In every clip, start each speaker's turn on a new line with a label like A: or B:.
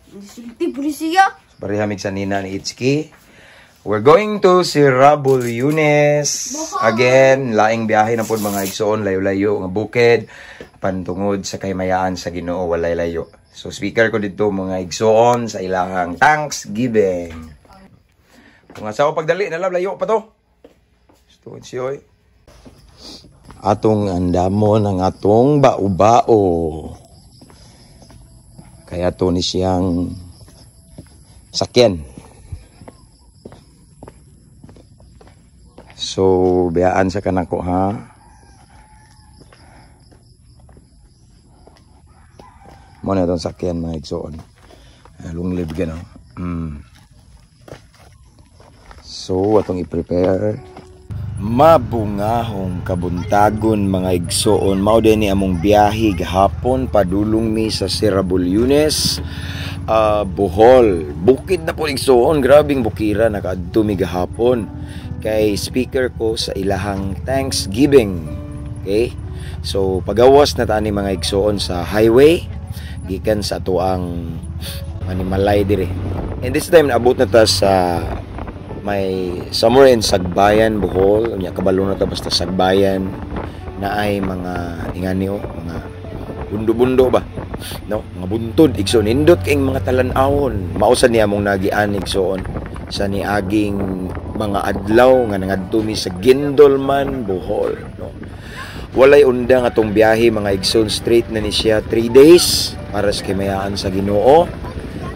A: Sulti pulisiya.
B: Pareha mig sa nina ni Itchki. We're going to Sirabul Yunes. Again, laing biyahe na pod, mga igsoon, layo-layo nga bukid. Pantungod sa kahimayaan sa Ginoo, walay layo. So speaker ko dito, mga igsoon, sa ilahang Thanksgiving. Kung asawa pagdali na lang, layo pa to. Gusto siya oy. Atong andamon ang atong bao-bao. Kaya to ni siyang sakyan. So, biyaan sa kanako ha. Mo na itong sakyan, mga igsoon. Long live gano. So, atong i-prepare. Mabungahong kabuntagon, mga igsoon. Mao din ni among biyahe gahapon padulong mi sa Sirabul Yunes, Bohol. Bukid na po, igsoon, grabing bukira nakaadto mi gahapon. Kay speaker ko sa ilahang Thanksgiving. Okay? So pagawas na tani, mga igsoon, sa highway gikan sa atuang Manimalay dire. And this time naabot na ta sa may somewhere in Sagbayan, Bohol. Unya kabalo na ta basta Sagbayan na ay mga ingani oh, mga bundo-bundo ba? No, mga buntod, igsoon, nindot kayong mga talan-awon. Mao sa niya mong nagian, igsoon, sa niaging mga adlaw nga nangadto mi sa Guindulman, Bohol, no. Walay undang atong biyahe, mga igsoon, straight na ni siya 3 days para sa kimayaan sa Ginoo.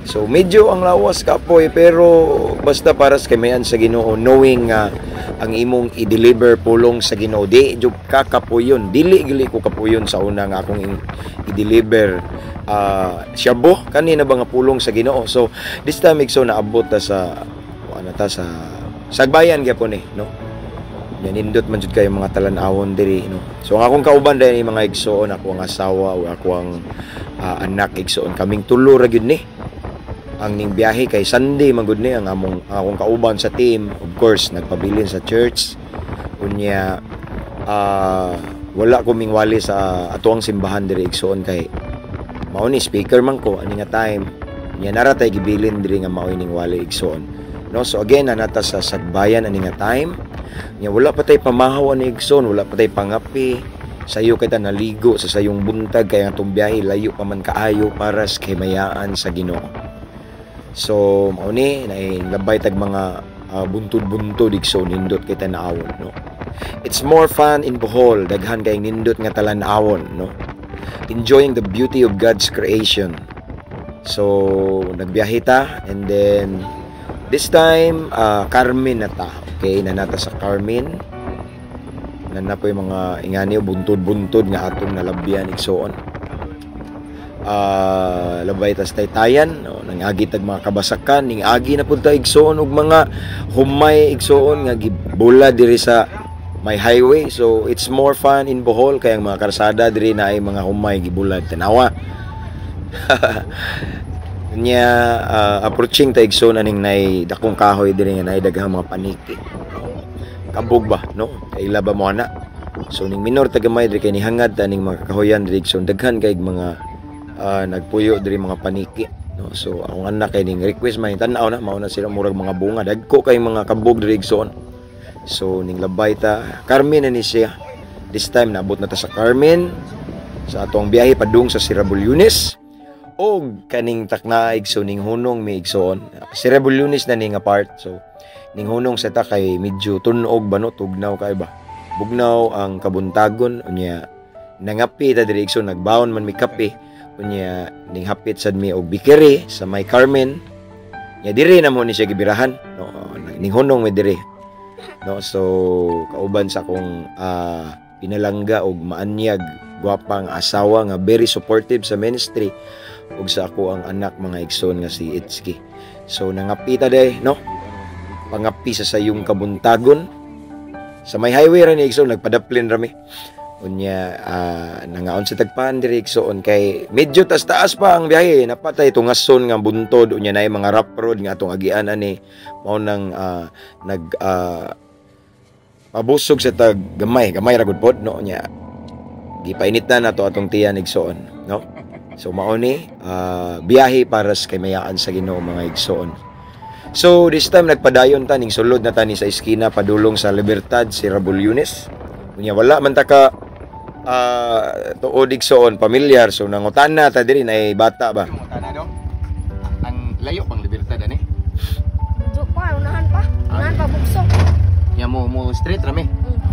B: So medyo ang lawas kapoy, pero basta para sa kamayan sa Ginoo, knowing nga ang imong i-deliver pulong sa Ginoo, di jud ka kapuyon. Dili gili ko kapuyon sa una nga akong i-deliver syabo kanina ba nga pulong sa Ginoo. So this time, igsoon, naabot ta sa ano ta sa Sagbayan gyapon eh, no. Yan, nindot man jud kayo mga talan-awon diri, no. So ang akong kauban dahil, mga igsoon, ako ang asawa o ako ang anak, igsoon. Kaming tulo ra gyud ni ang ning biyahe kay Sunday man gud ni. Ang akong kauban sa team, of course, nagpabilin sa church. Unya wala ko mingwali sa atuang simbahan diri, igsoon, kay mao ni speaker man ko ani nga time. Nya nara tay gibilin diri nga mao ning wali, igsoon, no. So again, anata sa Sagbayan ani nga time. Nya wala pa tay pamahaw ani, igsoon, wala pa tay pangapi. Sayo kay ta naligo sa sayong buntag kay ang atong biyahe layo pa man kaayo para sa kahimayaan sa Ginoo. So mao ni labay tag mga buntod-buntod, igsoon, nindot kay tan-awon, no. It's more fun in Bohol, daghan kay nindot nga talan-awon, no. Enjoying the beauty of God's creation. So nagbiyahe ta and then this time Carmen na ta. Okay, nanata sa Carmen. Nana po yung mga ingani buntod-buntod nga atong nalabyan, igsoon. Labay tas taytayan, no, nangagi tag mga kabasakan, ning agi na pud ta, igsoon, og mga humay, igsoon, nga gibula diri sa may highway. So it's more fun in Bohol kay ang mga karsada diri na ay mga humay gibulad, tanawa. Nya approaching ta, igsoon, aning nay dakong kahoy diri nga nay daghang mga paniki. Kabog ba, no? Kaila ba mo ana? So ning minor ta gamay diri kay nihangad ta ning mga kahoyan diri, igsoon, daghan kay mga nagpuyo diri mga paniki, no. So akong anak kay ning request man tan-aw na mao na sila, murag mga bunga, dagko kay mga kabog diri, igsoon. So ning labay ta, Carmen na ni siya. This time naabot na ta sa Carmen sa atong biyahe padung sa Sirabul Yunes. Og kaning takna, igsoon, ning hunong mi, igsoon. Sirabul Yunes na ni nga part. So ning hunong sa ta kay medyo tunog ba, no, tugnaw kay ba, bugnaw ang kabuntagon. Unya nangapi ta diri, igsoon, nagbaon man mi kape. Unya ning hapit sad mi og bakery sa may Carmen. Nya diri na mo ni siya gibirahan, no. Ning hunong mi diri, no. So kauban sa akong pinalangga og maanyag gwapang asawa nga very supportive sa ministry ug sa ako ang anak, mga igsoon, nga si Itski. So nangapi ta day, no, pangapi sa sayong kabuntagon sa may highway ra ni, igsoon, nagpadaplin ra mi. Unya nangaon sa tagpan diri, igsoon, kay medyo taas-taas pa ang biyahe, napatay tungason nga buntod. Unya naay mga rough road nga atong agian ani, mao nang nag pabusog sa tag gamay gamay ra gud pod, no. Nya gipainit na nato atong tiyan, igsoon, no. So mao ni biyahe para sa kaymayaan sa Ginoo, mga igsoon. So this time nagpadayon ta, ning sulod na ta ni sa eskina padulong sa Libertad, si Rabul Yunes. Unya wala man ta ka tuod, igsoon, pamilyar, so nangutana ta diri na bata ba.
A: Tana dong. Ang layo pang Libertad ani.
C: Medyo pa, unahan pa. Unahan pa, Bugsok.
A: Nya mo straight rami.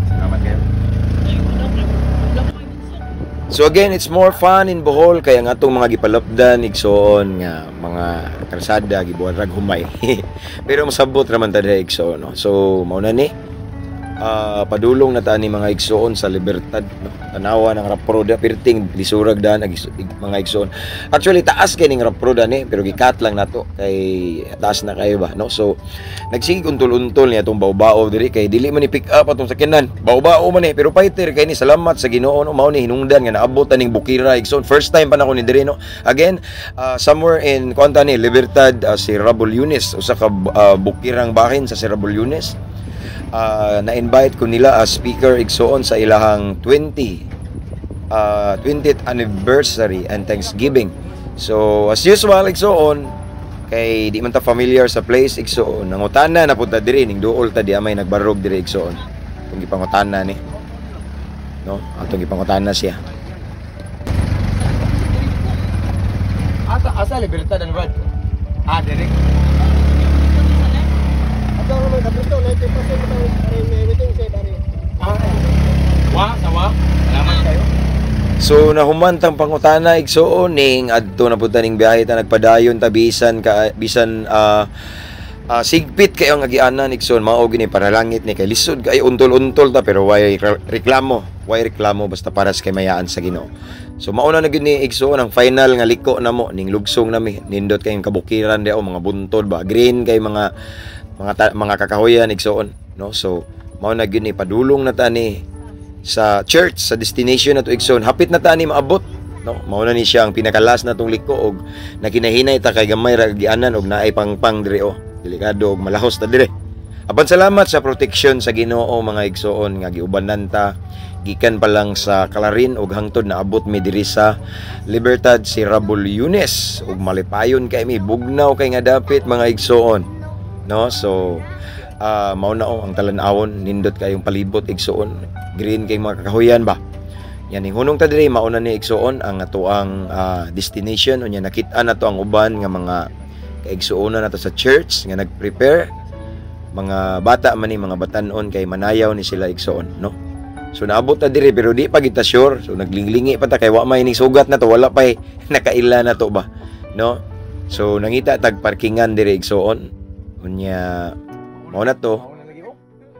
A: Salamat kayo.
B: So again, it's more fun in Bohol kaya nga atong mga gipalapdan, igsoon, nga mga kalsada gibuhat rag humay. Pero masabot raman ta diri, igsoon, no. So mao na ni padulong na ta ni, mga igsoon, sa Libertad, no. Tanawa ng Raproda pirting lisurag daan mga igsoon. Actually taas kay ning Raproda ni, pero gikat lang nato kay taas na kayo ba, no. So nagsige untol-untol niya atong bao-bao diri kay dili man ni pick up atong sakyanan. Bao-bao man ni, pero fighter kay ni, salamat sa Ginoo, no, mao ni hinungdan nga naabot ta ning bukira, igsoon. First time pa nako ni diri, no. Again, somewhere in kuan ni Libertad, si Rabul Yunis, usa ka bukirang bahin sa si Rabul Yunis. Na-invite ko nila as speaker, igsoon, sa ilahang 20th anniversary and Thanksgiving. So as usual, igsoon, kay di man ta familiar sa place, igsoon, nangutana na pud ta diri, ning duol ta di amay nagbarog diri, igsoon. Atong gipangutana ni, no, atong gipangutana siya.
A: Asa asa Libertad ang Brad? Ah, dire.
D: Ato ang mga kabrito, 90% mo everything said ari.
A: Ah. Wa sawa. Salamat kayo.
B: So nahumantang pangutana, igsoon, ning adto na pud ta ning biyahe ta, nagpadayon ta bisan ka bisan sigpit kayo ang agianan, igsoon. Mao gini para langit ni kay lisod kay untol-untol ta, pero way reklamo, way reklamo, basta para sa kaymayaan sa Ginoo. So mauna na gyud ni, igsoon, ang final nga liko namo ning lugsong nami. Nindot kayong kabukiran di mga buntod ba, green kay mga kakahuyan, igsoon, no. So mao na gyud ni, padulong na ta ni sa church, sa destination na to, igsoon. Hapit na ta ni maabot, no. Mao na ni siya ang pinakalas na tong liko og nakinahinay ta kay gamay ra agianan og naay pangpang diri oh, delikado og malahos ta dire. Apan salamat sa protection sa Ginoo, mga igsoon, nga giubanan ta gikan pa lang sa Clarin og hangtod naabot mi diri sa Libertad si Rabul Yunes ug malipayon kay mi, bugnaw kay nga dapit, mga igsoon, no. So mao na oh, ang talan-awon, nindot kayong palibot, igsoon, green kay mga kakahuyan ba. Yan ning hunong ta diri, mao na ni, igsoon, ang atoang destination. Unya nakit-an nato ang uban nga mga kaigsuonan nato sa church nga nagprepare. Mga bata man ni, mga batanon, kay manayaw ni sila, igsoon, no. So naabot ta diri pero di pa kita sure, so naglinglingi pa ta kay wa may ning sugat na to, wala pa nakaila na to ba, no. So nangita tag parkingan diri, igsoon. Unya mao na to.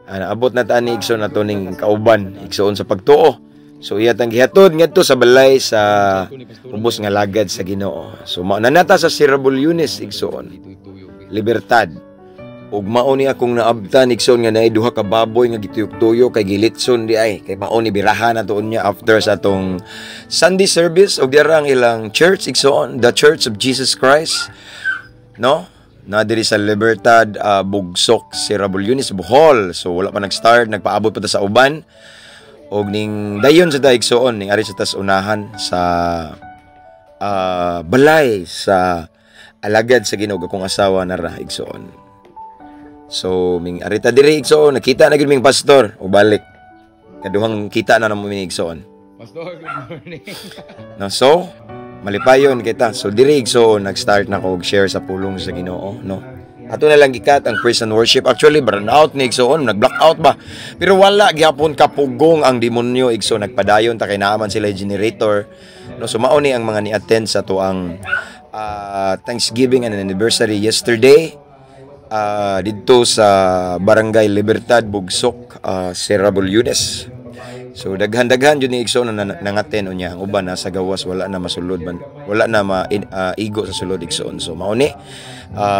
B: Naabot na ta ni, igsoon, na to ning kauban, igsoon, sa pagtuo. So iya tang gihatod ngadto sa balay sa ubos nga lagad sa Ginoo. So mao na nata sa Sirabul Yunis, igsoon, Libertad. Ug mao ni akong naabtan, igsoon, nga naay duha ka baboy nga gituyok-tuyok kay gilitson di ay kay mao ni birahan na tuon niya after sa atong Sunday service. Ug dira ang ilang church, igsoon, The Church of Jesus Christ, no, na diri sa Libertad, Bugsok, Sirabul Yunis, Bohol. So wala pa nag-start, nagpaabot pa ta sa uban og ning dayon sa ta, igsoon, ning ari sa tas unahan sa balay sa alagad sa Ginoo, akong asawa na ra, igsoon. So ming arita diri, igsoon, nakita na gyud ming pastor ug balik. Kaduhang kita na namo mi, igsoon.
A: Pastor, good morning.
B: No, so malipayon kita. So diri, igsoon, nag-start na ko og share sa pulong sa Ginoo, no. Ato na lang gikat ang praise and worship. Actually, burn out ni, igsoon, nag-black out ba. Pero wala gyapon kapugong ang demonyo, igsoon, nagpadayon ta kay naaman sila yung generator. No, so mao ni ang mga ni-attend sa tuang Thanksgiving and anniversary yesterday didto sa Barangay Libertad, Bugsok, Serrabul Yunes. So daghan-daghan jud ni, igsoon, na nangaten. Unya ang uban nasa gawas, wala na masulod man, wala na ma igo sa sulod, igsoon. So mao ni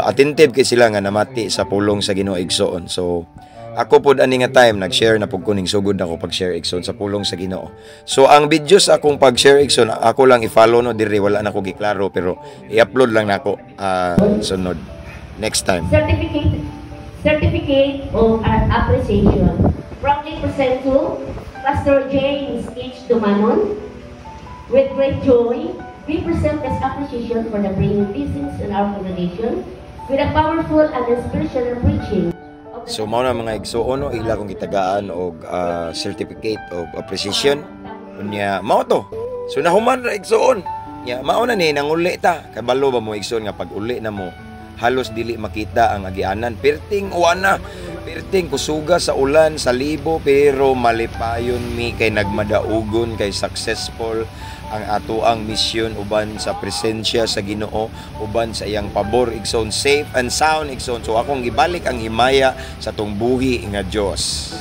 B: attentive kay sila nga namati sa pulong sa Ginoo, igsoon. So ako pod ani nga time nag-share na pud ko, ning sugod na ko pag-share, igsoon, sa pulong sa Ginoo. So ang video sa akong pag-share, igsoon, ako lang i-follow, no, diri wala na ko giklaro, pero i-upload lang nako sunod next time.
E: Certificate of Appreciation. Proudly present to Pastor James H. Dumanon with great joy. We present this appreciation for the bringing blessings in our congregation with a powerful and inspirational preaching of the
B: So mao na, mga igsuon, no, ila kong gitagaan og certificate of appreciation. Unya mao to. So nahuman ra, igsuon. Nya mao na ni nanguli ta. Kabalo ba mo, igsuon, nga pag uli na mo halos dili makita ang agianan. Perting uwana, perting kusuga sa ulan sa libo, pero malipayon mi kay nagmadaugon, kay successful ang atoang misyon uban sa presensya sa Ginoo, uban sa iyang pabor, igsoon, safe and sound, igsoon. So akong gibalik ang himaya sa tong buhi nga Dios.